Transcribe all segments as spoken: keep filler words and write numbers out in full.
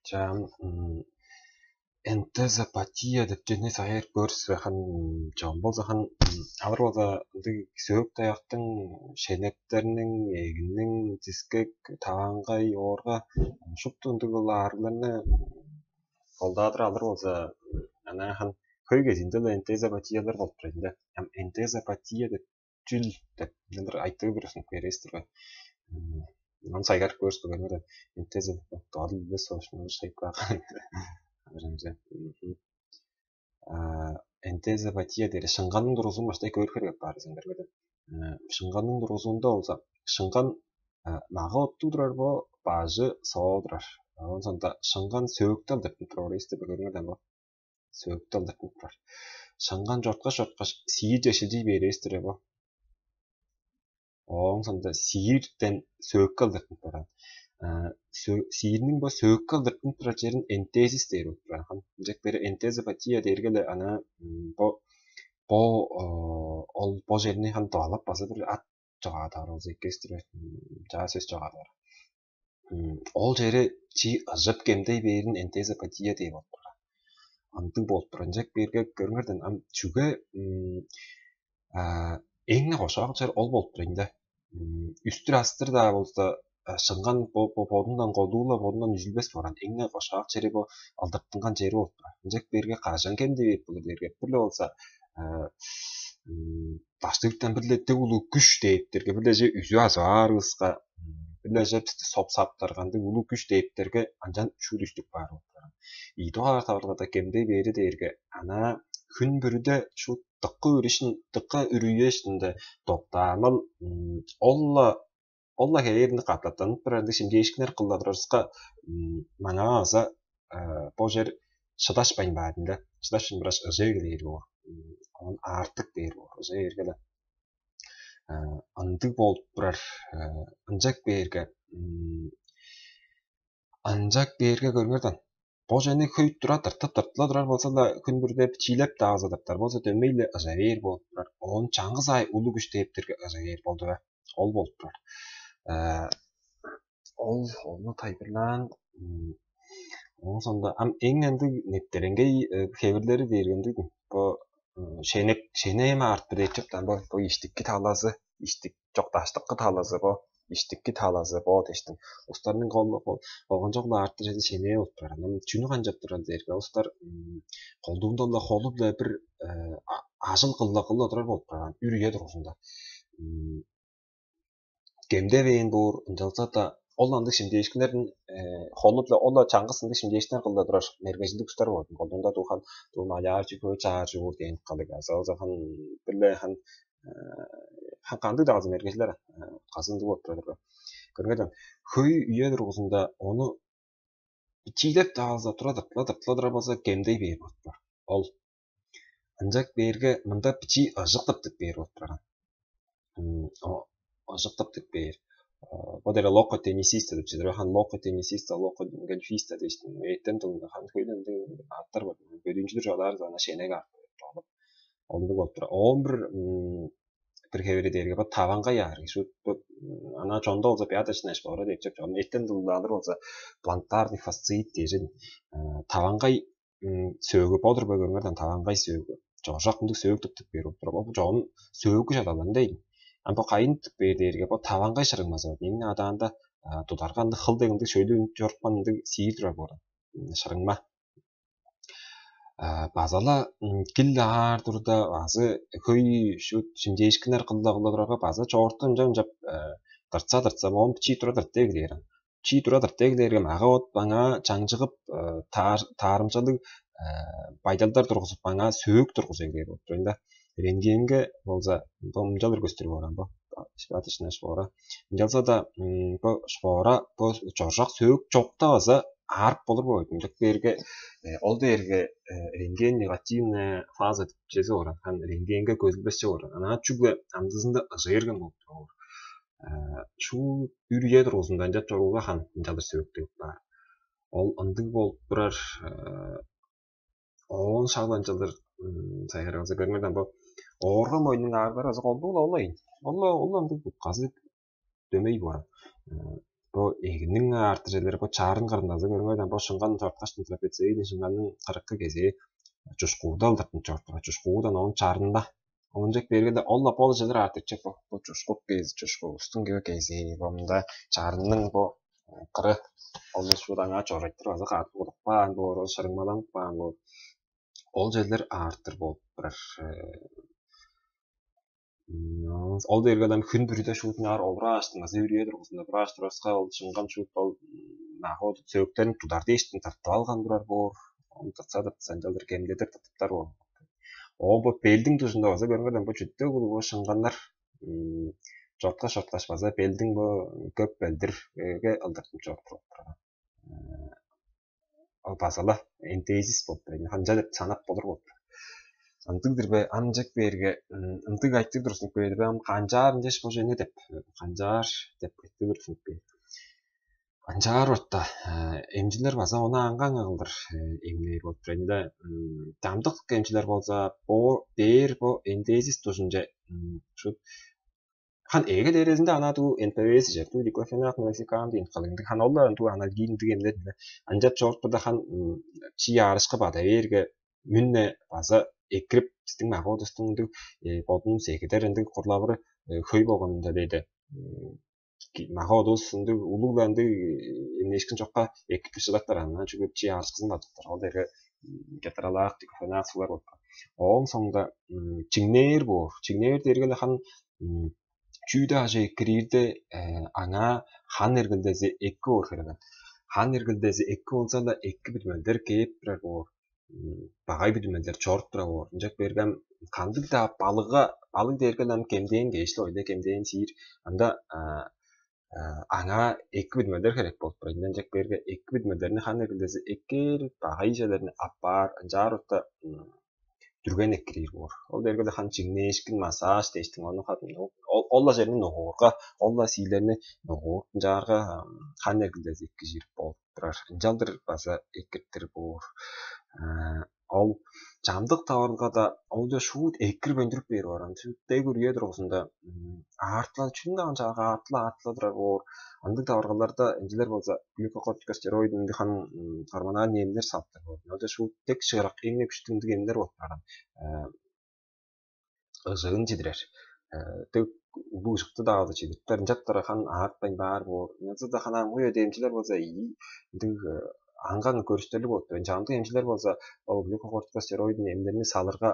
Чаам энтезопатия деп чүвени сайгар көрүсүрген чон болза хан, алар болза ындыг сөөк даяктың, шенептерниң, эгинниң, дискек, таваңгай, оорга, шупту ындыг аарыгларны колдаадыр алыр болза, ана хан хөй кезиинде-ле энтезопатиялар болуп турар. Ам энтезопатия деп чүл деп мындыр айтыы бир узунуп бересиз турган. Аны сайгарып көрүс бүгүнү деп энтеза тоодул билбес соошмалар шайып каан. Энтезопатия дээри шыңганның дурузун баштай көөр херек бар сендерге деп. Шыңганның дурузунда болза, шыңган мага оттуу турар бо, бажы соо турар. Ооң соонда шыңган сөөктел деп турар эсте бөгөрүңерден бо. Сөөктел деп турар. Шыңган чорткаш чорткаш сиирже шилчий бээр эстире бо. Ооң соонда сиирден сөөкке алдыртынып бараан. Сиирниң бо сөөкке алдыртынып турар черин энтезис дээр болуп турар. Ынчак бери энтезопатия дээрге-ле ана бо бо ол бо черни хан дуалап база бир ат чогаадар болза эккестир чаа сөс чогаадар. Ол чери чи ыжып кемдей бээрин энтезопатия дээр болуп турар. Ындыг болуп турар. Ынчак бээрге көрүңерден ам чүге эң-не кошоок чер ол болуп турар да. Үстүр астыр-даа болза шыңган бодундан, колдуу-ла бодундан үзүлбес боран, эң-не кошоок чери бо алдыртынган чери болуп турар. Ынчак бээрге кажан кемдей бээп болур дээрге, бир-ле болза даштыктан бир-ле дег улуг күш дээптерге, бир-леже үзү азып аарывыска, бир-леже бисти соп-саптаргандыг улуг күш дээптерге, анчан шуут үстүп баар болуп турар. Ийи дугаар таварылгада кемдей бээри дээрге, ана хүн бүрүде шуут дыкка үрүшүн дыкка үрүйээшинде доктаамал ол-ла ол-ла хевээринде катаптанып турар ындыг шимчээшкиннер кылла турарыска, маңаа база бо чер шыдашпайн баар-дыр. Шыдашпайн бираш ыжа эгелээр боор. Оон аартык дээр боор. Ыжа эгерге-ле ындыг болуп турар. Ынчак бээрге ынчак бээрге көрүңерден. Бо чени хөй тура тыртып тыртыла турар болза-ла, хүн бүрүде бичиилеп-даа алзадаптар болза, дөмей-ле ыжа бээр болуп турар. Оон чаңгыс аай улуг күш дээптерге ыжа бээр болду бе? Ол болуп турар. Ол ону тайылбырлаан. Оон соонда ам эң ындыг нептереңгей хевирлери дээрге ындыг. Бо шенеп шенеем аарт бир эчиптен бо бо иштикки талазы, иштик чок даштыккы талазы бо, иштикки талазы бо дештиң. Устарның кол болгончок-ла аарттыр чеди шенээ болуп турар. Анан чүнү канчап турар дээрге, устар колдуунда-ла холу-биле бир ажыл кылла кылла турар болуп турар. Үр үе тургузунда кемдевээн боор, ынчалза-даа ол ындыг шимчээшкиннерин холу-биле ол-ла чаңгыс ындыг шимчээшкиннер кылда турар мергежилдиг устар болду. Колдуунда дуу хан дуу малярчы көө чаар чуур дээн калыг аза оза хан бир-ле хан хан кандыг-даа азы мергежилер казы ындыг болуп турар. Көрүңерден хөй үе тургузунда ону бичиилеп-даа алза тура тыртыла тыртыла турар болза, кемдей бээр болуп турар. Ол ынчак бээрге мында бичии ыжык тыптып бээр болуп турар. Ыжык тыптып бээр. Бо дере локо теннисиста деп чедир. Хан локо теннисиста, локо гольфиста дээштин. Эттен тылында хан хөйлөндү аттар бар. Бөдүнчүдүр чугаалаар зана шенеге ат. Олдук болуп турар. Оон бир бир хевири дээрге бо таваңгай аар. Шут ана чонда болза пяточная шпора деп чеп. Эттен тылында алыр болза плантарный фасциит дээжин. Таваңгай сөөгү бодур бөгөңөрдөн таваңгай сөөгү. Чожак мындыг сөөк тыптып берип туруп, бу чогум сөөгү чадалан дейн. Ам бо кайын тыптып бээр дээрге бо таваңгай шырыгмазы бар. Эң адаанда тударга ындыг хыл дег ындыг шөйлү чорупкан ындыг сиир турар боор. Шырыгма. Базала кил аар турда азы хөй шут шимчээшкиннер кылда кылда турарга база чоорту ынча ынчап тыртса тыртса моон бичии тура тыртта эгелээр. Чии тура тыртта эгелээрге мага от маңаа чаңчыгып таарымчалыг байдалдар тургузуп маңаа сөөк тургуза эгелээр болуп турар да. Рентгенге болза бо мынчалыр көстүрүп оран бо. Спяточная шпора. Ынчалза-даа бо шпора бо чоржак сөөк чокта база аарып болур боор. Ынчак дээрге ол дээрге рентген негативная фаза деп чези оран. Хан рентгенге көзүлбесче оран. Анаа чүгле амдызында ыжа берген болуп турар. Шуу үр үе тургузунда ынчап чорууга хан ынчалдыр сөөктүг баар. Ол ындыг болуп турар. Оон шагланчылдыр сайгаралза көрмеден бо оорга моюнуң ааргары азы колдуул олайн. Ол ол ындыг бутказы дөмей боор. бо эгинниң артыржылары бо чаарын кырындазы көрүңерден бо шыңган чорткаштын трапециин шыңганның кырыккы кезээ чушкууда ылдыртын чорттура. Чушкуудан оон чарында. Ончек бергенде ол-ла болчалар артырчы бо чушкук кези чушкуустуң кезээ бомда чарынның бо кыры ол шуудаңа чорайтыр база каатып удуп каан боор, шырыңмаланып каан боор. Ол черлер аартыр болуп турар. Ол дээрге ам хүн бүрүде шуутуңар олурааштың азы үрээ тургузунда бураш тураска ол шыңган шуут ол нагы сөөктерин тудар дээштин тыртып алган турар боор. Ол тыртса тыртса ынчалдыр кемдедир тыртыптар боор. Ол бо белдиң тужунда база көрүңөрден бо чүттүг улуг шыңганнар чорткаш чорткаш база белдиң бо көп белдирге ылдыртып чоруп турар. Ол база-ла энтезис болуп турар. Ханча деп санап болур болуп турар. Ындыг-дыр бе, амчык бээрге, ындыг айтып турсунуп бээр бе, ам канчаар ынчаш бо чүвени деп, канчаар деп айтып турсунуп бээр. Канчаар орта эмчилер база ону аңган кылдыр эмнээр болуп турар. Ында дамдык эмчилер болза, бо бээр бо энтезис тужунче шут хан эге дээрезинде ана туу НПВС жер туу диклофенак мелоксикам дейн кылыңдыг хан олла туу анальгиндиг эмнер анчап чоортурда хан чи аарышка бада бээрге мүнне база экирип биздин мага одустуңдуг бодун сегидер ындыг курлавыры хөй болгонунда дейди. Мага одус ындыг улуг-ла ындыг эмнешкин чокка экип шыдактар анан чүгүп чи аарышкызын бадыптар ол дерге гетералаак диклофенак суулар болуп. Ооң соңунда чиңнээр боор. Чиңнээр дээрге хан чүү-даа ажы экириирде аңаа хан эргилдези эки боор херек. Хан эргилдези эки болза-ла эки бүдүмелдер кээп турар боор. Багай бүдүмелдер чоруп турар боор. Ынчак берген кандыг-даа балыгга балык дээрге ам кемдээн кээшли ойда кемдээн сиир анда аңаа эки бүдүмелдер херек болуп турар. Ынчак берге эки бүдүмелдерни хан эргилдези эккээр багай ижелерни аппаар ынчаар утта дүрген эккирээр боор. Ол дээрге хан чиңнээшкин массаж дээштиң ону хатын ол-ла черни нугуурга, ол-ла сиилерни нугуур ынчаарга хан эргилдези эккижирип болуп турар. Ынчалдыр база эккиртир боор. Ол чамдык таварылгада олча шуут эккирип өндүрүп бээр боор. Ам дег үрүе тургузунда аартылар чүнү даан чаага аартыла аартыла турар боор. Ындыг таварылгаларда инжилер болза глюкокортикостероид ындыг хан гормональ эмнер салыптар боор. Олча шуут дег шыырак эмне күштүг ындыг эмнер болуп турар. Ыжыын чидирер. Дег улуу ыжыкты даалды чидириптер. Ынчаптар хан аартпайн баар боор. Ынчалза-даа хана ам уй демчилер болза ындыг аңган көрүстерлиг болуп турар. Чамдык эмчилер болза ол глюкокортикостероидный эмнерни салырга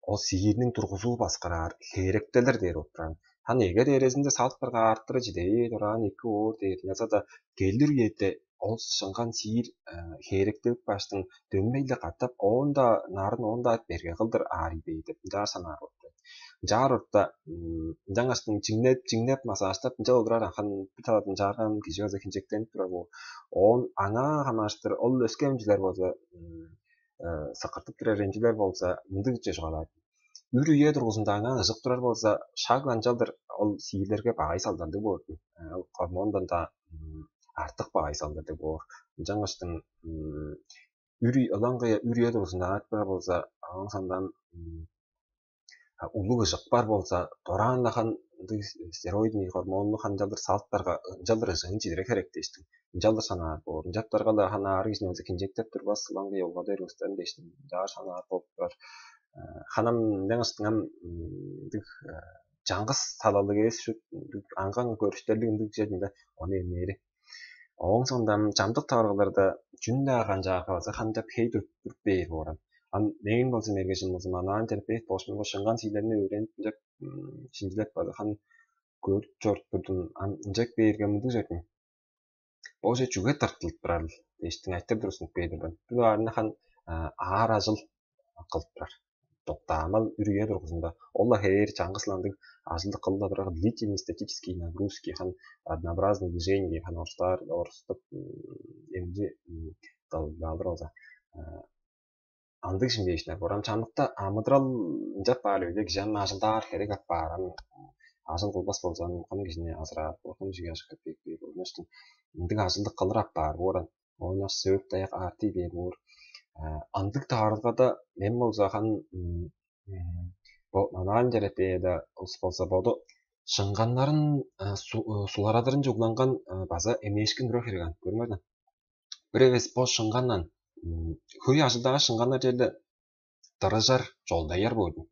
ол сиирниң тургузуу баскараар хээректелер дээр болуп турар. Хан эге дээрезинде салыптарга аартыры чидевээр дораан эки оор дээр. Ынчалза-даа келир үеде ол шыңган сиир хээректелип баштың дөмей-ле катап оон-даа нарын оон-даа берге кылдыр аарый бээр деп ынчаар санаар болуп турар. Ынчаар орта ынчангаш чиңнеп чиңнеп массажтап ынча олурар анхан бир таладан чаарган кижи база хинчектенип турар боор. Оон аңаа хамааштыр ол өске эмчилер болза сыкыртып турар эмчилер болза мындыг чыжыгалаар. Үр үе тургузунда аңаа ыжык турар болза шаг ынчалдыр ол сиирлерге багай салдарлыг боор. Ол гормондан-даа артык багай салдарлыг боор. Ынчангаштың үр ылаңгыя үр үе тургузунда аарып турар болза ооң сандан улуг ыжык бар болза дораан-ла хан стероидный гормонну хан ынчалдыр салыптарга ынчалдыр ыжыын чидире херек дээштиң. Ынчалдыр санаар боор. Ынчаптарга-ла хан аарыг кижини болза хинчектеп турбас ылаңгыя олга дээр устан дээштиң. Ынчаар санаар болуп турар. Ханам ынчангаш дыңам ындыг чаңгыс талалыг эвес шут ындыг аңган көрүштерлиг ындыг чединде ону эмнээри. Ооң соонда чамдык таварыгларда чүн-даа канчаарга база хандап хей туруп бээр бооран. Ам мээң болза мергежим болза манаан терапевт болушумга шыңган сиилерни өөренип ынчап шинчилеп база хан көрүп чоруп турдум. Ам ынчап бээрге мындыг чордум. Боже чүге тыртылып турарыл дээштиң айтыр турузунуп бээр турган. Бир аарында хан аар ажыл кылып турар. Доктаамал үрүе тургузунда ол-ла хевээр чаңгыс ыландыг ажылды кылда турар длительный статический нагрузки хан однообразный движение хан орустаар оруступ эмди далдыр болза андыг шимчээшиннер боор. Ам чамдыкта амыдырал ынчап баар өйде кижи ам ажылдаар херек ап баар ам ажыл кылбас болза ам кым кижини азыраар боор, кым кижиге ажык кеппек бээр боор. Ынчаштың ындыг ажылды кылыр ап баар боор ам оонаш сөөк даяк аартый бээр боор. Андыг таарылгада мен болза хан бо манаан терапияда улус болза боду Шыңганнарын суларадырынче угланган база эмнээшкин турар херек аан, көрүңер даан. Бир эвес бо шыңгандан хөй ажылдаа шыңганнар черле дырыжар, чолдаяр боор.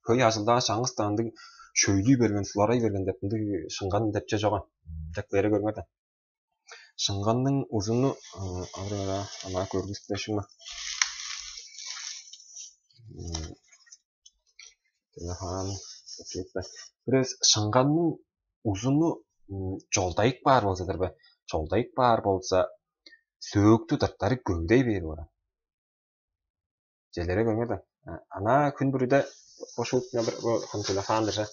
Хөй ажылдаа чаңгыс даандыг шөйлүй берген, суларай берген деп ындыг шыңган деп чүве чок аан. Ынчап бээрге көрүңер даан. Шыңганның узуну ара ана көргүзүп беришим. Телефон кетпе. Бирээс шыңганның узуну чолдайык баар болза-дыр бе? Чолдайык баар болза, сөөктү дыртары көвүдей бээр боор. Челере көрүңер даан. Ана хүн бүрүде бо шуут мынабыр бо телефондыр же.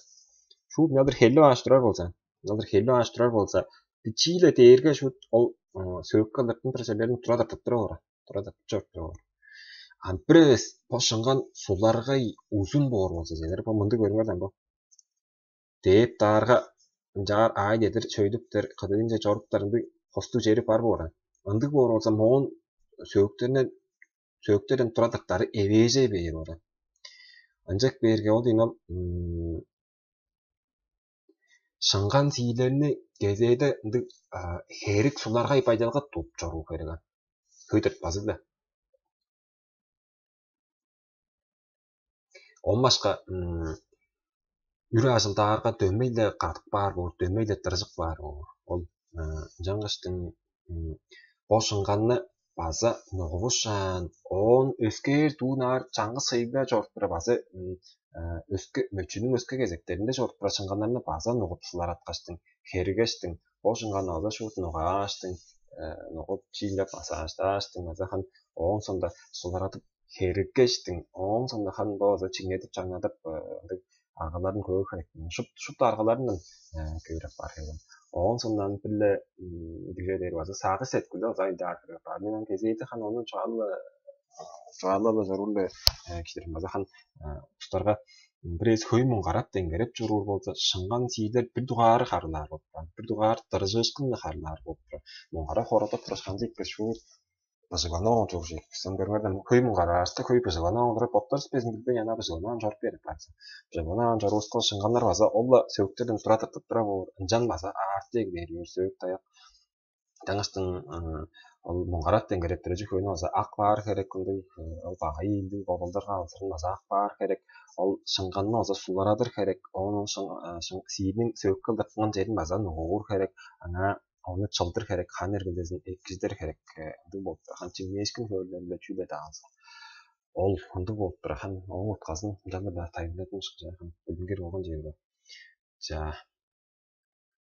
Шуут мынабыр хелли бааш турар болза, мынабыр хелли бааш турар болза, бичииле дээрге шуут ол сөөкке ылдыртын бир черлерин тура тыртып тура боор. Тура тыртып чоруп тура боор. Ам бир эвес бо шыңган суларгай узун боор болза, челер бо мындыг көрүңер даан бо. Дээп даарга ынчаар аай дедир чөйдүптер, кыдыынче чоруптар ындыг хостуг чери бар боор. Ындыг боор болза, моон сөөктерден сөөктерден тура тыртары эвээжей бээр боор. Ынчак бээрге ол дейн ол шыңган сиилерни кезээде ындыг херик суларгай байдалга туп чоруу херек. Хөй тыртпазы-биле. Он башка үр ажылдаарга дөмей-ле кадык баар боор, дөмей-ле дыржык баар боор. Ол ынчангаштың бо шыңганны база нугувушаан, оон өскээр дуун аар чаңгыс ыйга чоруп тура база өске мөчүнүң өске кезектеринде чоруп тура шыңганнарны база нугуп сылараткаштың, херигештиң, бо шыңганны база шуут нугааштың, нугуп чиилеп массаждааштың, база хан оон сонда суларадып херигештиң, оон сонда хан бо база чиңнедип чаңнадып ындыг аргаларын көөр херек. Шупту шупту аргаларындан көөр апаар херек. Оон сондан бир-ле дигже дээр база сагыш сеткилде база ынчаар херек апаар. Мен кезээде хан ону чугаалап чугаалап чоруур эле кижилерим база хан устарга бир эвес хөй муңгарап деңгереп чоруур болза, шыңган сиилер бир дугаары харылаар болуп турар, бир дугаар дырыжыышкын-на харылаар болуп турар. Муңгарап хорадап тураш канча ийикпес шуут быжыгланып оон чоруур ийикпис. Ам көрүңер даан, хөй муңгараарывыста хөй быжыгланып оон турар, боттарывыс безин билбейн ана быжыгланып оон чоруп бээр апаар. Быжыгланып оон чоруувуска шыңганнар база ол-ла сөөктерден тура тыртып тура боор, ынчан база аарты эгелээр сөөк таяк. Ынчангаштың ол муңгарап деңгереп турар чүвени база ак баар херек, ындыг ол багай ийилдиг болалдарга алзырын база ак баар херек. Ол шыңганны база суларадыр херек. Оон ол сиирниң сөөкке ылдыртынган черин база нугуур херек. Аңаа ону чылдыр херек, хан эргилдезин экижидер херек. Ындыг болуп турар. Хан чиңнээшкин хөөлүнде чүү-ле даалза, ол ындыг болуп турар. Хан ооң утказын ынчалдыр-даа тайылбырлап шыкча хан билингир болган чер бо. Чаа.